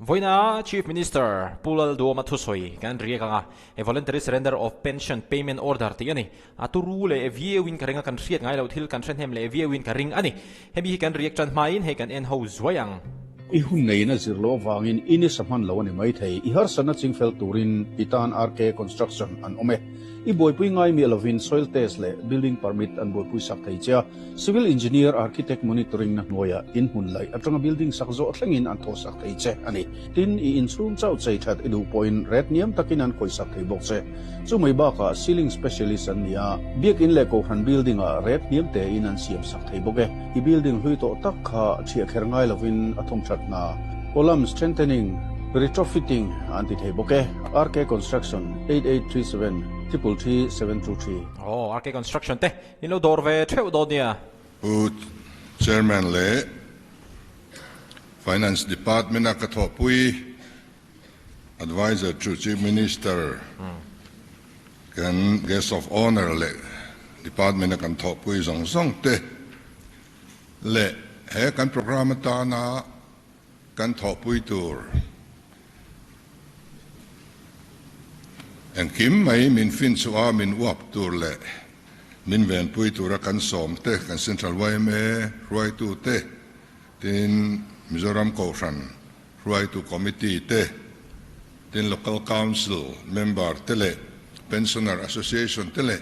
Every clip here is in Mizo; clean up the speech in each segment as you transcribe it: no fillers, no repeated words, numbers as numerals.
Vawiina Chief Minister Pu Lalduama thusawi kan riak ang a, A voluntary surrender of pension payment order tih a ni. A turu leh viauin ka ring a, kan hriat ngai loh thil kan hre hnem leh viauin ka ring a ni. Hemi hi kan riak tan hmain hei kan en ho zuai ang. I hun neiin a zir loh avangin i nisa hman lo a ni maithei. I harsatna chingfel turin i tan RK Construction an awm e. I buaipui ngai miah lovin soil test leh building permit an buaipui sak thei che a, civil engineer architect monitoring na hnuaiah in hmun laih atanga building sak zawh thlengin an thawh sak thei che a ni. Tin, i inchhung chauh chei that i duh pawhin ret niam takin an khawih sak thei bawk che. Chu mai bakah ceiling specialist an ni a, biakin leh kohhran building ah ret hniam tein an siam sak thei bawk e. I building hlui tawh tak kha thiah kher ngai lovin a thawm that hna, column strengthening, retrofitting an ti thei bawk e. RK Construction, 8837 333 723. Aw, RK Construction te in lo dawr ve theuh dawn nia. Pu Chairman leh Finance Department a ka thawhpui Adviser to Chief Minister kan Guest of Honour leh Department a kan thawhpui zawng zawng te leh he kan programme atana Kan thawhpui tur engkim mai min finchhuah a, min uap tur leh min venpui tura kan sawm te, kan Central yma hruaitu te, tin Mizoram Kohhran hruaitu Committee te, tin Local Council member te leh Pensioner Association te leh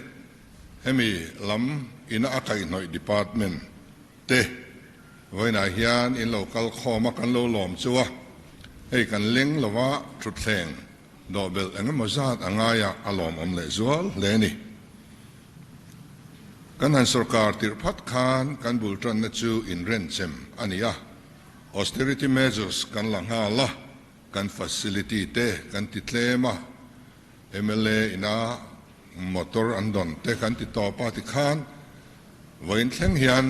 hemi lam ina a kaihhnawih Department Te, vawiinah hian in lo kal khawm a, kan lo lawm chu a, hei kan leng lo va, thutthleng dawhbelh eng emaw zat a ngai a, a lawmawm leh zual hle a ni. Kan han sorkar tirh phat khan kan bul tanna chu inrenchem a ni a, austerity measures kan la nghal a, kan facility te kan ti tlem a, mla ina motor an dawn te kan ti tawp a tikhan Vawiin thleng hian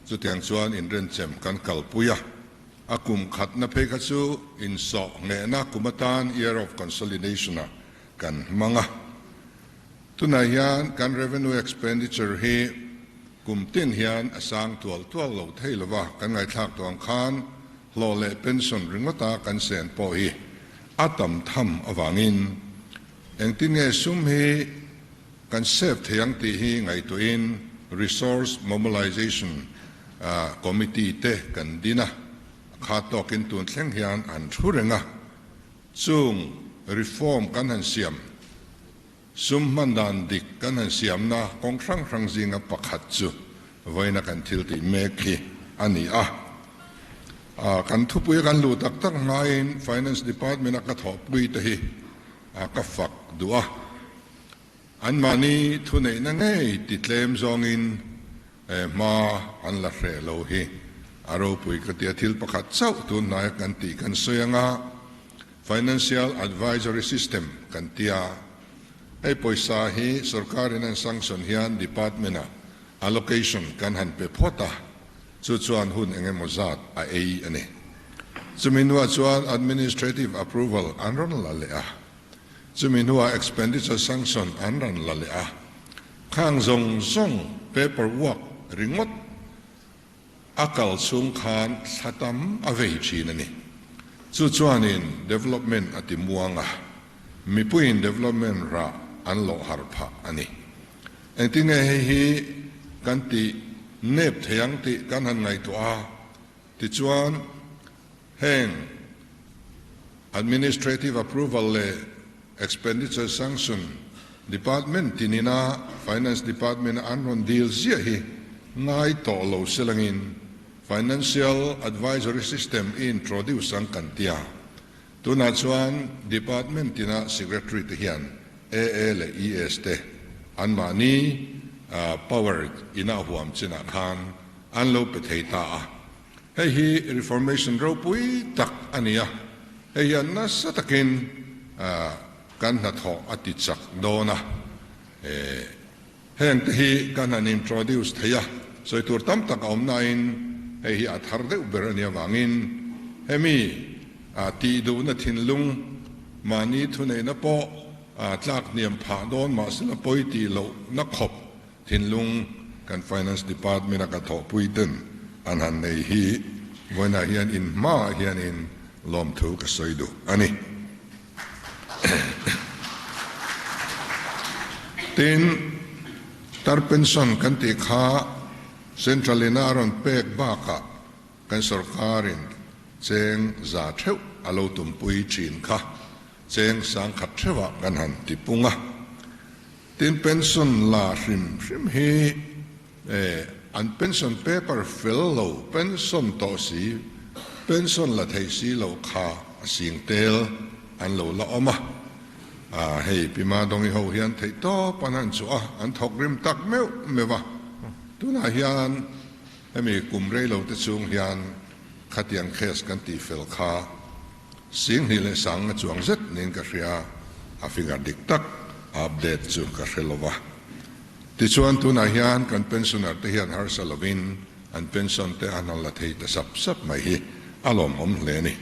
chutiang chuan inrenchem kan kalpui a, a kum khatna phei kha chu insawh nghehna kum atan Year of Consolidation ah kan hmang a. Tunah hian kan revenue expenditure hi kum tin hian a sang tual tual lo thei lo va, kan ngaihthlak tawh ang khan hlawh leh pension ringawta kan sen pawh hi a tam tham avangin engtin nge sum hi Kan save thei ang tih hi ngaihtuahin Resource Mobilization Committee te kan din a, a kha tawkin tun thleng hian an thu reng a. Chung reform kan han siam, sum hman dan dik kan han siamna kawng hrang hrang zinga pakhat chu vawiina kan thil tih mek hi a ni a. Kan thupui a kan luh tak tak hmain Finance Department a ka thawhpui te hi ka fak duh a. Anmahni thuneihna ngei ti tlem zawngin hma an la hreh lo hi a ropui ka ti a, thil pakhat chauh tun hnaia kan tih kan sawi anga Financial Advisory System kan ti a, hei pawisa hi sorkarin an sanction hian department-ah allocation kan han pe phawt a, chu chuan hun eng emaw zat a ei a ni. Chumi hnuah chuan administrative approval an rawn la leh a. Chumi hnuah expenditure sanction an rawn la leh a, khang zawng zawng paper work ringawt a kal chhung khan thla tam a vei thin a ni. Chu chuanin development a ti muang a, mipuiin development rah an lawh har phah a ni. Engtinge hei hi kan tih nep thei ang tih kan han ngaihtuah a, tichuan Heng Administrative Approval leh Expenditure Sanction Department tinina Finance Department a an rawn dil ziah hi ngai tawh lo selangin Financial Advisory System i introduce ang kan ti a. Tunah chuan Department tina Secretary te hian AA leh ES te anmahni power ina huam chinah khan an lo pe thei ta a. Hei hi Reformation ropui tak a ni a, hei hian nasa takin kan hnathawh a ti chak dawn a, heng te hi kan han introduce thei a, sawi tur tam tak a awm nain hei hi a thar deuh ber a nih avangin hemi tih duhna thinlung mahni thuneihna pawh tlak hniam phah dawn mahsela pawi tih lohna khawp Thinlung kan Finance Department a ka thawhpui ten an han nei hi vawiinah hian in hmaah hianin Lawmthu ka sawi duh a ni. Tin, tar pension kan tih kha Central in a rawn pek bakah kan sorkarin cheng za theuh a lo tumpui thin kha cheng sangkhat theuhah kan han ti pung a. Tin, pension la hrim hrim hi an pension paper fel lo, pension tawh si, pension la thei si lo kha a sing tel an lo la awm a. Hei Pi Madongi ho hian theih tawp an han chhuah a, an thawk rim tak meuh meuh a. Tunah hian hemi kum rei lo te chung hian khatiang case kan tih fel kha Singhnih leh sang a chuang zet niin ka hria, a figure dik tak a update chu ka hre lo va. Tichuan tunah hian kan pensioner te hian harsa lovin an pension te an han la thei ta sap sap mai hi a lawmawm hle a ni.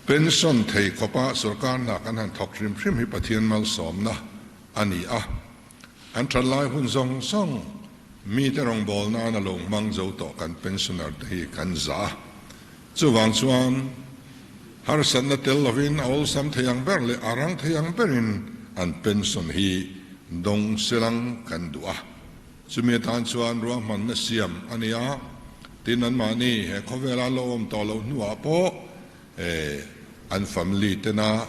Pension thei khawpa sorkar hna kan han thawk hrim hrim hi Pathian malsawmna a ni a, an that lai hun zawng zawng mite rawngbawlna an a lo hmang zo tawh kan pensioner te hi kan za a. Chuvang chuan harsatna tel lovin a awlsam thei ang ber leh a rang thei ang berin an pension hi dawng selang kan duh a. Chumi atan chuan ruahmanna siam a ni a, tin anmahni he khawvela lo awm tawh loh hnuah pawh an family tena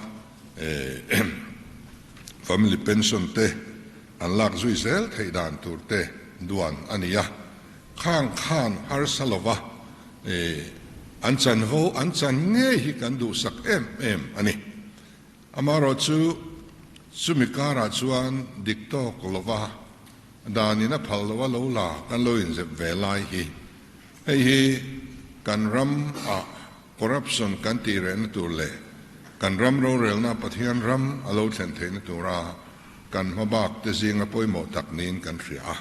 family pension te an lak zui zel theih dan tur te duan a ni a. Khang khan harsa lova an chanvo an chan ngei hi kan duhsak em em a ni. Amaherawh chu chumi karah chuan dik tawk lova danin a phal loa lo la kan lo inzep ve lai hi hei hi kan ram ah corruption kan tih rehna tur leh kan ram rorelna Pathian ram a lo thlen theihna tura kan hmabak te zinga pawimawh tak niin kan hria a.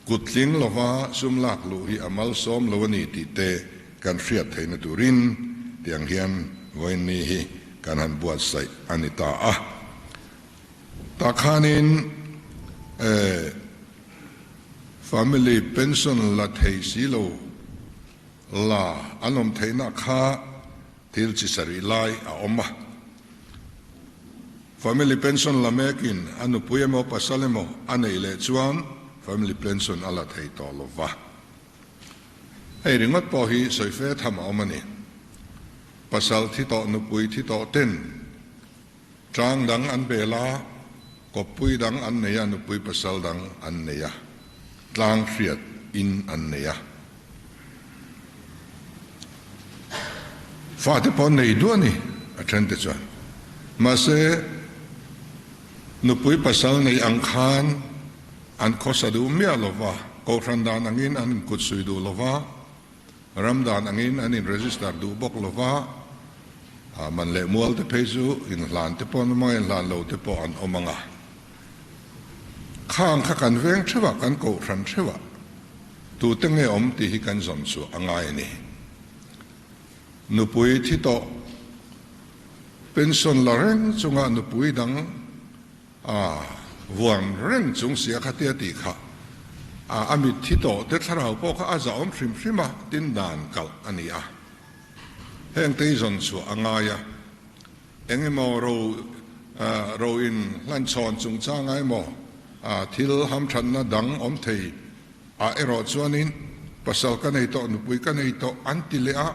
Kut tling lova sum lak luh hi a malsawm lo a ni tih te kan hriat theihna turin tiang hian vawiinni hi kan han buatsaih a ni ta a. Tah khanin family pension la thei si lo la an awm theihna kha thil chi sarih lai a awm a. Family pension la mekin a nupui emaw pasal emaw a neih leh chuan family pension a la thei tawh lo va. Hei ringawt pawh hi sawi fe tham a awm a ni. Pasal thi tawh nupui thi tawh ten tang dang an bel a, kawppui dang an nei a, nupui pasal dang an nei a, tlang hriat in an nei a. Fate pawh nei duah a ni a then te chuan. Mahse, nupui pasal nei ang khan an khawsa duh miah lo va, kohhran dan angin an inkut sui duh lo va, ram dan angin an in register duh bawk lo va, man leh mual te phei chu inhlan te pawh an awm ang a, inhlan lo te pawh an awm ang a. Khang kha kan veng theuh a, kan kohhran theuh a. Tute nge awm tih hi kan zawn chu a ngai a ni. Nupui thi tawh, pension la reng chunga nupui dang a vuan reng chung sia kha tia tih kha a mit thi tawh te thlarau pawh kha a zahawm hrim hrim a, tin dan kalh a ni a. Heng te hi zawn chhuah a ngai a. Eng emaw ro ro in hlanchhawn chungchanga emaw thil hamthatna dang awm thei ah erawh chuanin pasal ka nei tawh, nupui ka nei tawh an ti leh a,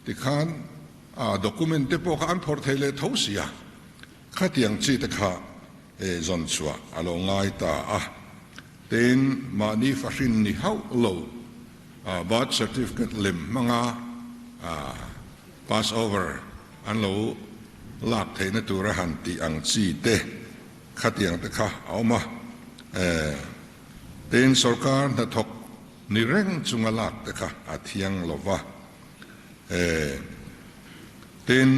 tikhan document te pawh kha an phawrh thei leh tho si a, khatiang chi te kha zawn chhuah a lo ngai ta a. Tin, mahni fahrin ni hauh lo birth certificate lem hmanga pass over an lo lak theihna tura han tih ang chi te khatiang te kha a awm a. Tin, sorkar hnathawk ni reng chunga lak te kha a thiang lo va. Tin,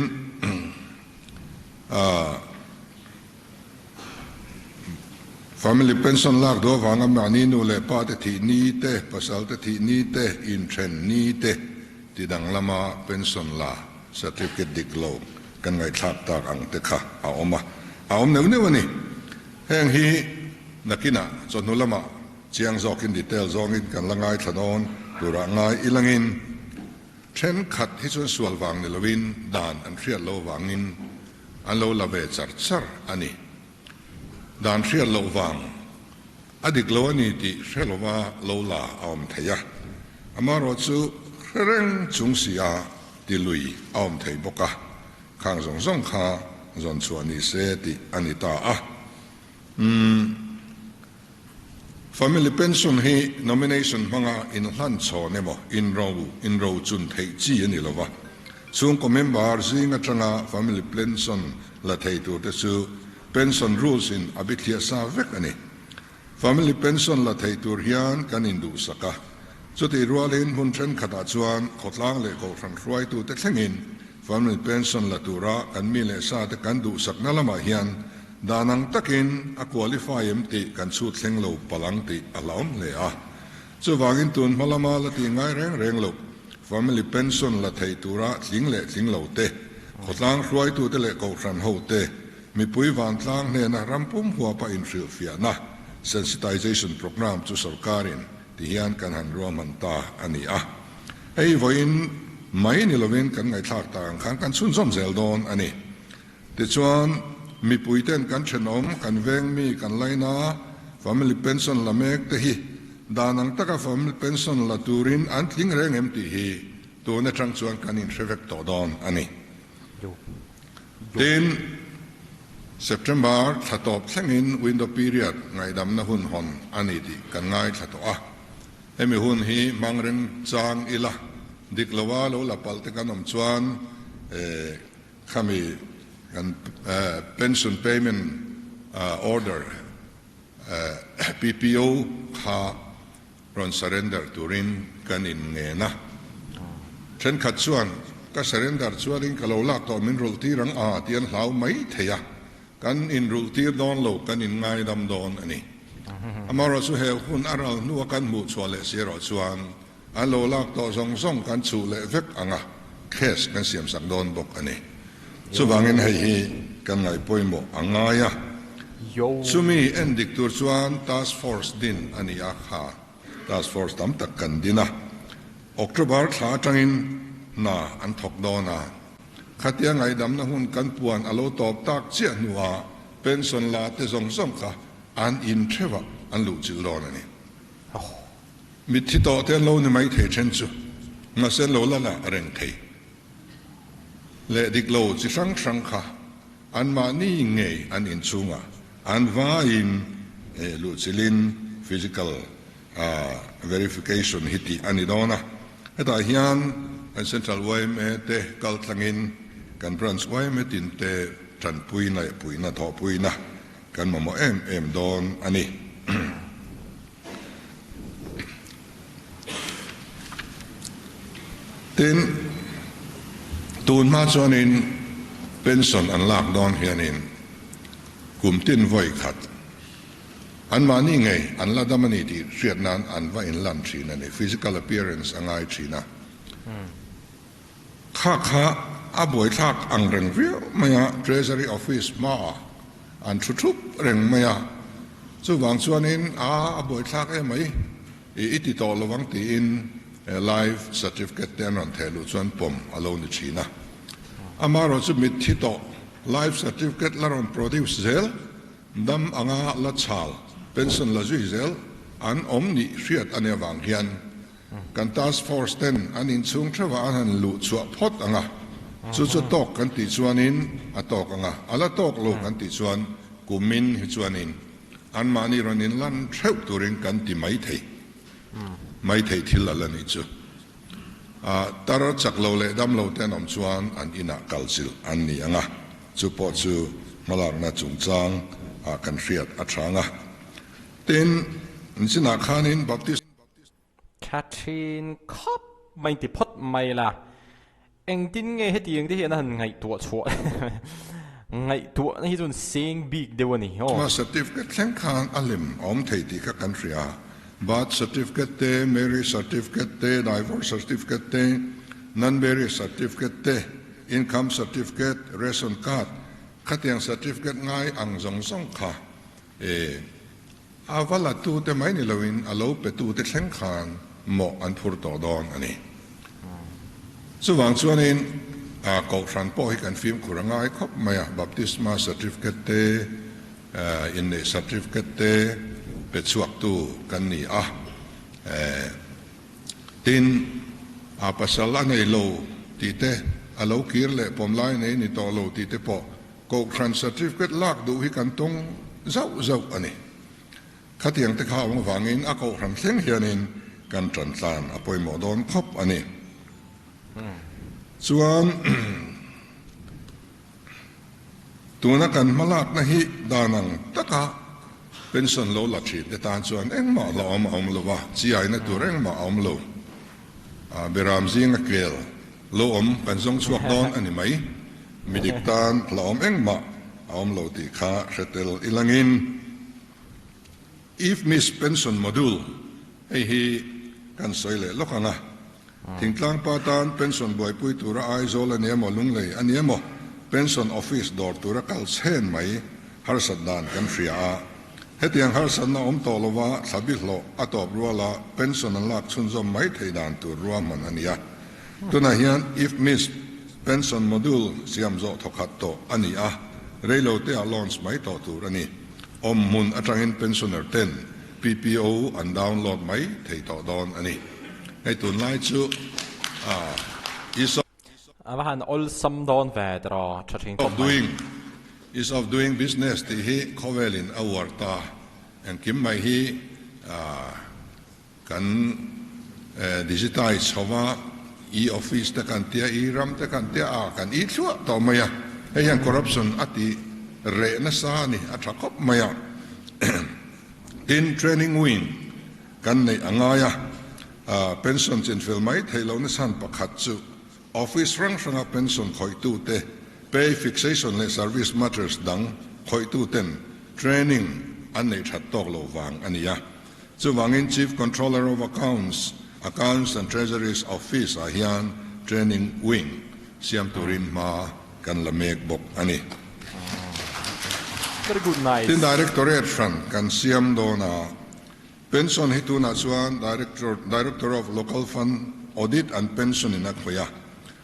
family pension lak duh avanga mahni nu leh pa te thih ni te, pasal te thih ni te, inthen ni te ti danglama pension la certificate dik lo kan ngaihthlak tak ang te kha a awm a, a awm neuh neuh a ni. Heng hi nakinah chawhnu lamah chiang zawkin detail zawngin kan la ngaithla dawn turah ngai ilangin. Thenkhat hi chuan sual vang ni loin dan an hriat loh vangin an lo la ve char char a ni. Dan hriat loh vang a dik lo a ni tih hre lova lo la a awm thei a, amaherawhchu hre reng chung si a ti lui a awm thei bawk a, khang zawng zawng kha zawn chhuah ni se tih a ni ta a. Umm. Family pension hi nomination hmanga inhlan chhawn emaw inro inro chun theih chi a ni lo va. Chhungkaw member zing atanga family pension la thei turte chu pension rules in a bithliah sa vek a ni. Family pension la thei tur hian kan induhsak a. Chutih rualin hmun thenkhatah chuan khawtlang leh kohhran hruaitute thlengin family pension la tura kan mi leh sate kan duhsakna lamah hian Dan ang takin a qualify em tih kan chhut thleng lo palh ang tih a hlauhawm hle a. Chuvangin tun hma lama la tih ngai reng reng loh, family pension la thei tura tling leh tling lo te, khawtlang hruaitute leh kohhran ho te, mipui vantlang hnena ram pum huapa inhrilhfiahna, sensitization programme, chu sorkarin ti hian kan han ruahman ta a ni a. Hei vawiin mai ni lovin kan ngaihthlak tak ang khan kan chhunzawm zel dawn a ni. Tichuan, mipuiten kan thenawm, kan veng mi, kan laina family pension la mek te hi dan ang taka family pension la turin an tling reng em tih hi tun atang chuan kan inhre vek tawh dawn a ni. Tin, September thla tawp thlengin window period ngaihdamna hun hawn a ni tih kan ngaithla tawh a. Hemi hun hi hmang reng chang ila, dik loa lo la palh te kan awm chuan Khami kan pension payment order PPO kha rawn surrender turin kan in ngen a. Thenkhat chuan ka surrender chuanin ka lo lak tawh min rulh tir ang a ti an hlau mai thei a, kan in rulh tir dawn lo kan in ngaidam dawn a ni. Amaherawhchu he hun a ral hnua kan hmuh chhuah leh si erawh chuan An lo lak tawh zawng zawng kan chhuh leh vek ang a, case kan siam sak dawn bawk a ni. Chuvangin hei hi kan ngaih pawimawh a ngai a. Chumi en dik tur chuan task force din a ni a, kha task force tam tak kan din a. October thla atangin hna an thawk dawn a. Khatia ngaihdamna hun kan puan a lo tawp tak chiah hnuah pension la te zawng zawng kha an intheuh a, an luhchilh dawn a ni. Mitthi tawh te an lo ni mai thei then chu mahse an lo la la reng thei. Leh dik lo chi hrang hrang kha anmahni ngei an inchhungah an vaiin luhchilhin physical verification hi tih a ni dawn a. Hetah hian kan Central yma te kal tlangin kan Branch yma tin te tanpuina leh puihna thawhpuina kan mamawh em em dawn a ni. Tin, tun hma chuanin pension an lak dawn hianin kum tin vawi khat anmahni ngei an la dam a ni tih hriat nan an va inlan thin a ni, physical appearance a ngai thin a. Kha kha a buaithlak ang reng viau mai a, Treasury Office hmaah an thu thup reng mai a, chuvang chuanin a a buaithlak em mai, i i ti tawh lo ang tiin life certificate te an rawn theh luh chuan pawm a lo ni thin a. Amaherawhchu mitthi tawh life certificate la rawn produce zel, dam anga la chhal, pension la zui zel an awm nih hriat a nih avang hian Kan task force ten an inchhung theuhah an han luh chhuah phawt ang a, chu chu tawk kan tih chuanin a tawk ang a, a la tawk lo kan tih chuan kumin hi chuanin anmahni rawn inlan theuh turin kan ti mai thei mai thei thil a la nih chu. Tar chak lo leh dam lo te an awm chuan an inah kalchilh an ni ang a, chu pawh chu hmalakna chungchang ah kan hriat a tha ang a. Tin, nichinah khanin Baptist. Tha thin khawp mai ti phawt mai la, engtin nge hetiang te hian a han ngaihtuah chhuah ngaihtuahna hi chuan seng bik deuh a ni aw. Chuma certificate thleng khan a lem a awm thei tih kha kan hria, birth certificate te, marriage certificate te, divorce certificate te, non-marriage certificate te, income certificate, ration card, khatiang certificate ngai ang zawng zawng kha e. A va la tute mai ni loin a lo pe tute thleng khan mawh an phur tawh dawn a ni. Chuvang chuanin Kohhran pawh hi kan fimkhur a ngai khawp mai a, Baptisma certificate te, inneih certificate te pe chhuaktu kan ni a. Tin, a pasal a nei lo tih te, a lo kir leh pawm lai nei ni tawh lo tih te pawh Kohhran certificate lak duh hi kan tawng zauh zauh a ni. Khatiang te kha awm avangin a kohhran thleng hianin kan tan tlan a pawimawh dawn khawp a ni. Chuan tuna kan hmalakna hi dan ang taka pension lo la thin te tan chuan engmah hlauhawm a awm lo va, chiaina tur engmah a awm lo. Beram zinga kel lo awm kan zawng chhuak dawn a ni mai. Midik tan hlauhawm engmah a awm lo tih kha hre tel ilangin If Miss Pension Module hei hi kan sawi leh lawk ang a. Thingtlang pa tan pension buaipui tura Aizawl a ni emaw Lunglei a ni emaw pension office dawr tura kal chhen mai harsat dan kan hria a. Hetiang harsatna awm tawh lova thlabi hlawh a tawp ruala pension an lak chhunzawm mai thei dan tur ruahman a ni a. Tunah hian IFMIS pension module siam zawh thawkhat tawh a ni a, reiloteah launch mai tawh tur a ni. Awm hmun atangin pensioner ten PPO an download mai thei tawh dawn a ni. Hei tunlai chu Ease of. A va han awlsam dawn ve tiraw tha thin khawp mai. Ease of doing business tih hi khawvelin a uar ta. Engkim mai hi kan digitize chho va, e-office te kan tia, e-ram te kan tia a, kan e-thluah tawh mai a. Hei hian corruption a ti reh nasa a ni, a tha khawp mai a. Tin, training wing kan neih a ngai a. Pension chinfel mai theih lohna chhan pakhat chu office hrang hranga pension khawihtute, pay fixation leh service matters dang khawihtuten training an neih that tawk loh vang a ni a. Chuvangin Chief Controller of Accounts, Accounts and Treasuries Office ah hian training wing siam turin hma kan la mek bawk a ni. Very good nice. Tin Directorate hran kan siam dawn a. Pension hi tunah chuan Director Director of Local Fund Audit and Pension in a khawih a.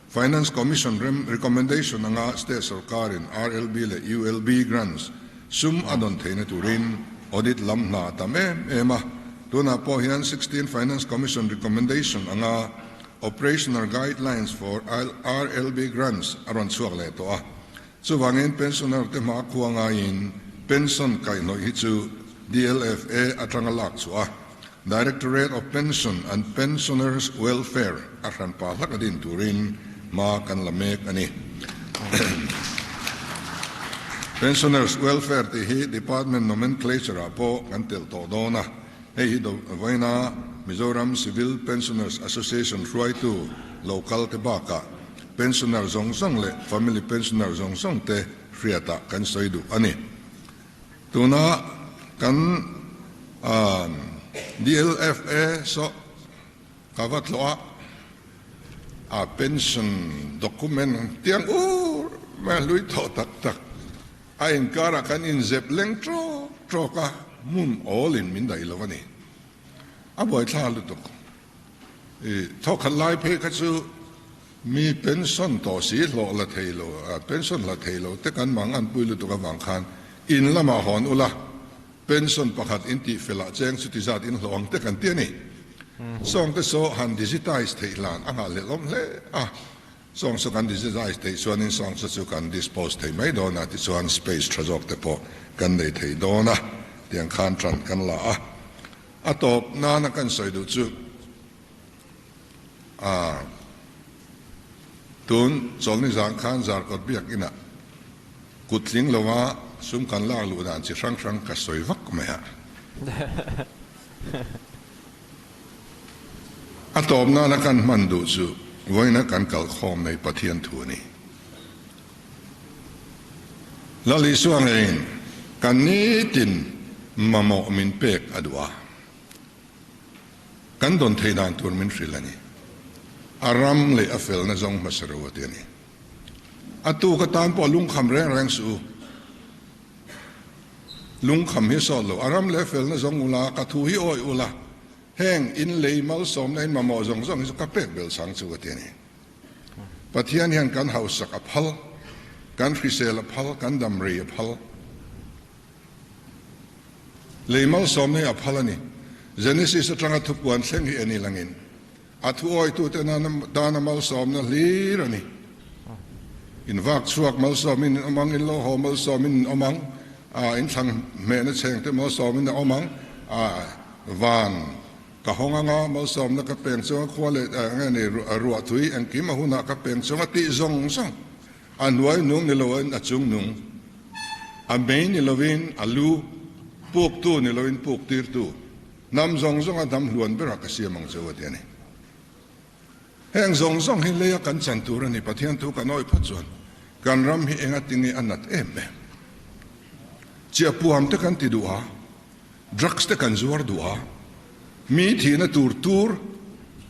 Finance Commission rem recommendation anga state sorkarin RLB leh ULB grants sum a dawn theihna turin audit lam hna a tam em em a. Tunah pawh hian 16 Finance Commission recommendation anga Operational Guidelines for RLB Grants a rawn chhuak leh tawh a. Chuvangin pensioner te hma khua ngaiin pension kaihhnawih hi chu DLFA atanga lak chhuah a, Directorate of Pension and Pensioners Welfare a hran pah hlak a din turin hma kan la mek a ni. Pensioners Welfare tih hi Department Nomenclature ah pawh kan telh tawh dawn a, hei hi vawiina Mizoram Civil Pensioners Association hruaitu lo kal te bakah Pensioner zawng zawng leh family pensioner zawng zawng te hriatah kan sawi duh a ni. Tuna kan DLFA saw ka va tlawh a, a pension document tiang ur mai a hlui tawh tak tak a inkarah kan inzep leng trawk trawk a, hmun awlin min daih lo a ni. A buaithla lutuk. I thawkhat lai phei kha chu mi pension tawh si hlawh la thei lo, pension la thei lo te kan mang an pui lutuk avang khan in lamah hawn ula, pension pakhat in tih fel ah cheng chuti zat in hlawh ang te kan ti a ni. Sawng te saw han digitize theih hlan a nghahhlelh awm hle a, sawng saw kan digitize theih chuanin sawng saw chu kan dispose thei mai dawn a, tichuan space tha zawk te pawh kan nei thei dawn a, tiang khan tan kan la a. A tawp nana kan sawi duh chu a tun chawlni zan khan Zarkawt biakinah kut tling lova sum kan lak luh dan chi hrang hrang ka sawi vak mai a. A tawp nana kan hman duh chu vawiina kan kalkhawm nei Pathian thu a ni. Lal Isua ngeiin kan nitin mamawh min pek a duh a, kan dawn theih dan tur min hrilh a ni. A ram leh a felna zawng hmasa ro a ti a ni. A tuk atan pawh lungkham reng reng suh u. Lungkham hi sawt lo, a ram leh a felna zawng ula, ka thu hi awih ula, heng in lei malsawmna in mamawh zawng zawng hi chu ka pek belh chang chu a ti a ni. Pathian hian kan hausak a phal, kan hrisel a phal, kan damrei a phal. Lei malsawmna hi a phal a ni. Genesis atanga thupuan thleng hi en ilangin a thuawitute tana malsawmna hlir a ni. In vak chhuak malsawmin in awm ang, in lo haw malsawmin in awm ang, in thlang hmehna chhengte malsawmin a awm ang, van ka hawng anga malsawmna ka peng chunga khua leh nge ni ruahtui engkim a hunah ka peng chunga tih zawng zawng A hnuai nung ni loin a chung nung, a mei ni loin a lu, puktu ni loin puk tirtu, hnam zawng zawnga hnam hluan berah ka siam ang che u a ti a ni. Heng zawng zawng hi leia kan chan tur a ni, Pathian thu kan awih phawt chuan kan ram hi enga tinge a nat em em. Chiahpuam te kan ti duh a, drugs te kan zuar duh a, mi thihna tur tur,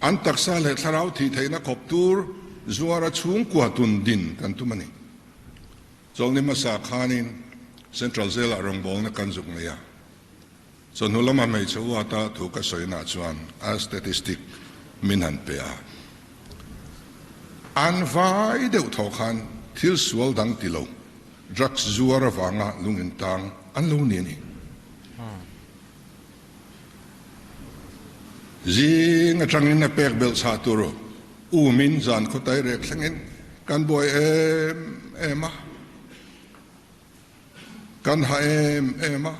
an taksa leh thlarau thih theihna khawp tur zuara chhungkua tun din kan tum a ni. Chawlhni hmasa khanin Central Jail-ah rawngbawlna kan zuk nei a, chawhnu lama hmeichhe uata thu ka sawinaah chuan a statistic min han pe a. An vai deuh thaw khan thil sual dang ti lo, drugs zuar avanga lung intang an lo ni a ni. Zing atangin a pek belh chhah tur umin zan khawtai rek thlengin kan buai em em a, kan ha em em a,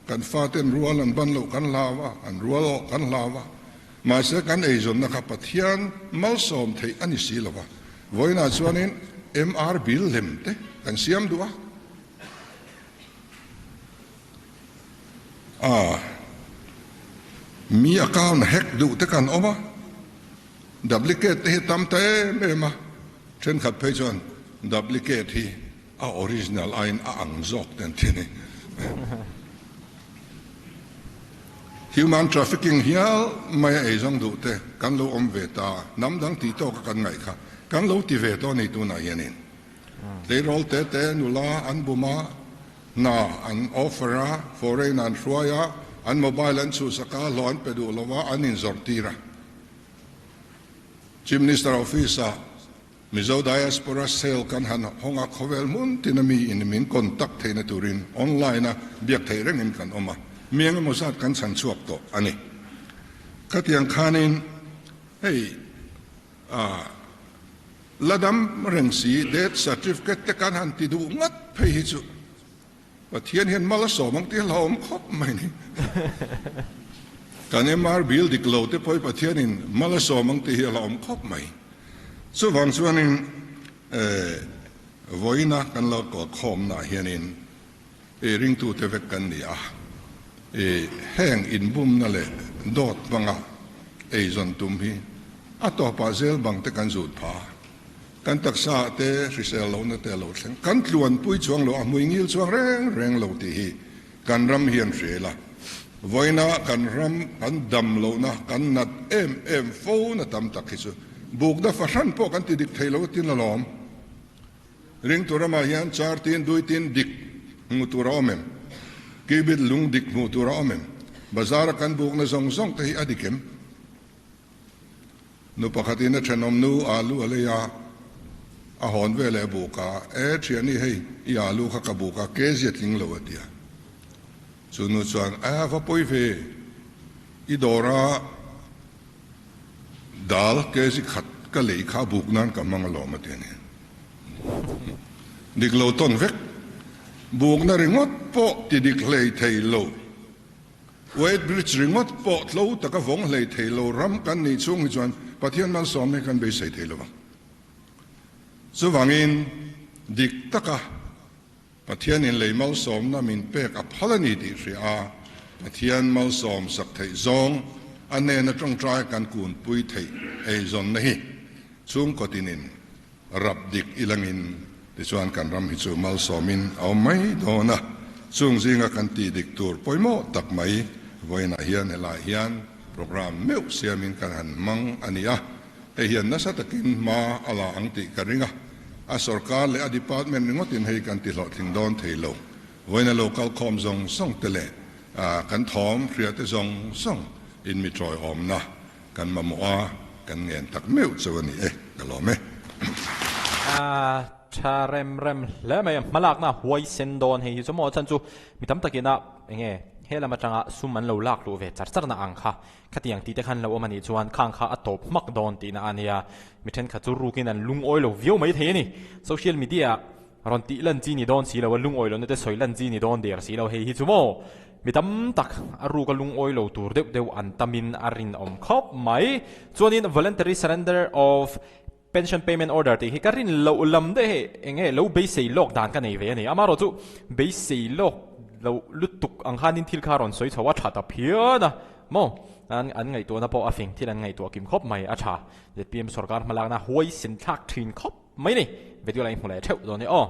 kan faten rual an ban loh kan hlau a, an rual awh kan hlau a, mahse kan eizawnna kha Pathian malsawm theih a ni si lo va, vawiinah chuanin MR bill lem te kan siam duh a. A, mi account hack duh te kan awm a, duplicate te hi tam ta em em a, thenkhat phei chuan duplicate hi a original aiin a ang zawk te an ti a ni. Human trafficking hial mai a eizawng duh te kan lo awm ve ta, hnam dang tih tawka kan ngaih kha kan lo ti ve tawh a ni tunah hianin. Tleirawl te te nula an bum a, hna an offer a, foreign an hruai a, an mobile an chhuhsak a, hlawh an pe duh lo a, an inzawrh tir a. Chief Minister Office-ah Mizo Diaspora Cell kan han hawng a, khawvel hmun tina mi in min contact theihna turin online-a biak theih rengin kan awm a, mi eng emaw zat kan chhan chhuak tawh a ni. Khatiang khanin hei ah La dam reng si, death certificate te kan han ti duh ngat phei hi chu Pathian hian mal a sawm ang tih a hlauhawm khawp mai ni. Kan MR bill dik lo te pawh hi Pathianin mal a sawm ang tih hi a hlauhawm khawp mai. Chuvang chuanin vawiina kan lo kalkhawmnaah hianin i ringtute vek kan ni a, i heng inbumna leh dawt hmanga eizawn tum hi a tawpah zel bang te kan zut pha a, kan taksa ah te hrisel lohna te a lo thleng, kan tluanpui chuang lo, a hmui ngil chuang reng reng lo tih hi kan ram hian hria ila, vawiina kan ram kan dam lohna, kan nat em em fo na tam tak hi chu bukna fahran pawh kan ti dik thei lo tin alawm. Ringtu ramah hian char tin, dui tin dik hmuh tur a awm em? Cubit lung dik hmuh tur a awm em? Bazar a kan bukna zawng zawng te hi a dik em? Nu pakhatin a thenawm nu alu a lei a, a hawn ve leh a buk a, E thiani hei i alu kha ka buk a, kg a tling lo a ti a. Chu nu chuan, A va pawi ve, i dawra Dal kg khat ka lei kha buk nan ka hmang alawm a ti a ni. Dik lo tawn vek. Bukna ringawt pawh ti dik hlei thei lo. Weight bridge ringawt pawh tlo taka vawng hlei thei lo ram kan nih chhung hi chuan Pathian malsawm hi kan beisei thei lo vang. Chuvangin dik taka Pathianin lei malsawmna min pek a phal a ni tih hria a, Pathian malsawm sak theih zawng a hnena tawngtai kan kunpui theih eizawnna hi chhungkaw tinin rap dik ilangin tichuan kan ram hi chu malsawmin a awm mai dawn a, chung zinga kan tih dik tur pawimawh tak mai vawiinah hian helaiah hian programme meuh siamin kan han hmang a ni a. Hei hian nasa takin hma a la ang tih ka ring a, a sorkar leh a department ringawtin hei kan ti hlawhtling dawn thei lo. Vawiina lo kal khawm zawng zawng te leh kan thawm hria te zawng zawng in mi tawiawmna kan mamawh a, kan ngen tak meuh chauh a ni e, ka lawm e. A tha rem rem hle mai a, hmalakna huai sen dawn hei hi chu maw chan chu mi tam takina enge he lam atanga sum an lo lak luh ve char char na ang kha khatiang tih te khan lo awm a nih chuan khang kha a tawp hmak dawn tihna a nia, mi thenkhat chu rukin an lungawi lo viau mai thei a ni. Social media ah rawn tih lan chi ni dawn si lo a, lungawi lohna te sawi lan chi ni dawn der si lo hei hi chu maw mi tam tak a ruka lungawi lo tur deuh deuh an tamin a rinawm khawp mai. Chuanin voluntary surrender of Pension payment order tih hi ka rin loh lam daih hei eng nge lo beisei lawk dan ka nei ve a ni. Amaherawh chu beisei lawk loh lutuk ang khanin thil kha rawn sawi chho a tha ta phian a maw? An an ngaihtuahna pawh a fing thil an ngaihtuah kim khawp mai a tha. ZPM sorkar hmalakna huaisen thlak thin khawp mai ni. Video la inhmu leh theuh dawn e aw.